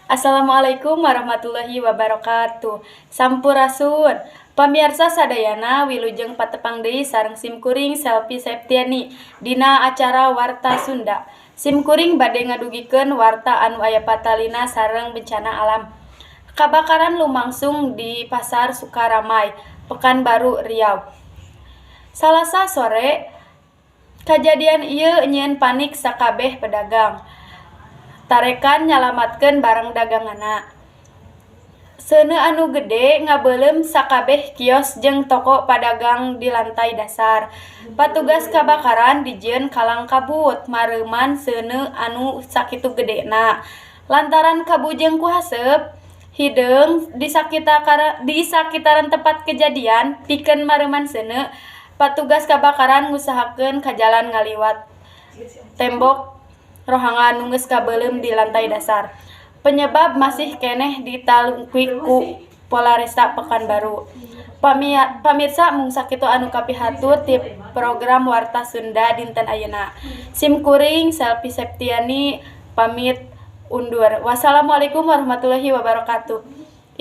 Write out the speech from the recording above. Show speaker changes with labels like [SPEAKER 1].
[SPEAKER 1] Assalamualaikum warahmatullahi wabarakatuh. Sampurasun. Pamiarsa sadayana, wilujeng patepang deui sareng simkuring Selvi Septiani dina acara Warta Sunda. Simkuring bade ngadugikeun warta anu aya patalina sareng bencana alam. Kabakaran lumangsung di Pasar Sukaramai, Pekanbaru, Riau, Salasa sore. Kajadian ieu nyieun panik sakabeh pedagang. Tarekan nyalamatkeun barang daganganna. Seuneu anu gede ngabeuleum sakabeh kios jeung toko padagang di lantai dasar. Patugas kabakaran dijieun kalang kabut mareuman seuneu anu sakitu gedena. Lantaran kabujeng ku haseup hideung di sakitaran tempat kejadian pikeun mareuman seuneu, patugas kabakaran ngusahakeun ka jalan ngaliwat tembok rohangan nu geus kabeuleum di lantai dasar. Penyebab masih keneh ditalungtik ku Polresta Pekanbaru. Pamirsa, mung sakitu anu kapihatur ti program Warta Sunda dinten ayeuna. Sim kuring Selvi Septiani pamit undur. Wassalamualaikum warahmatullahi wabarakatuh.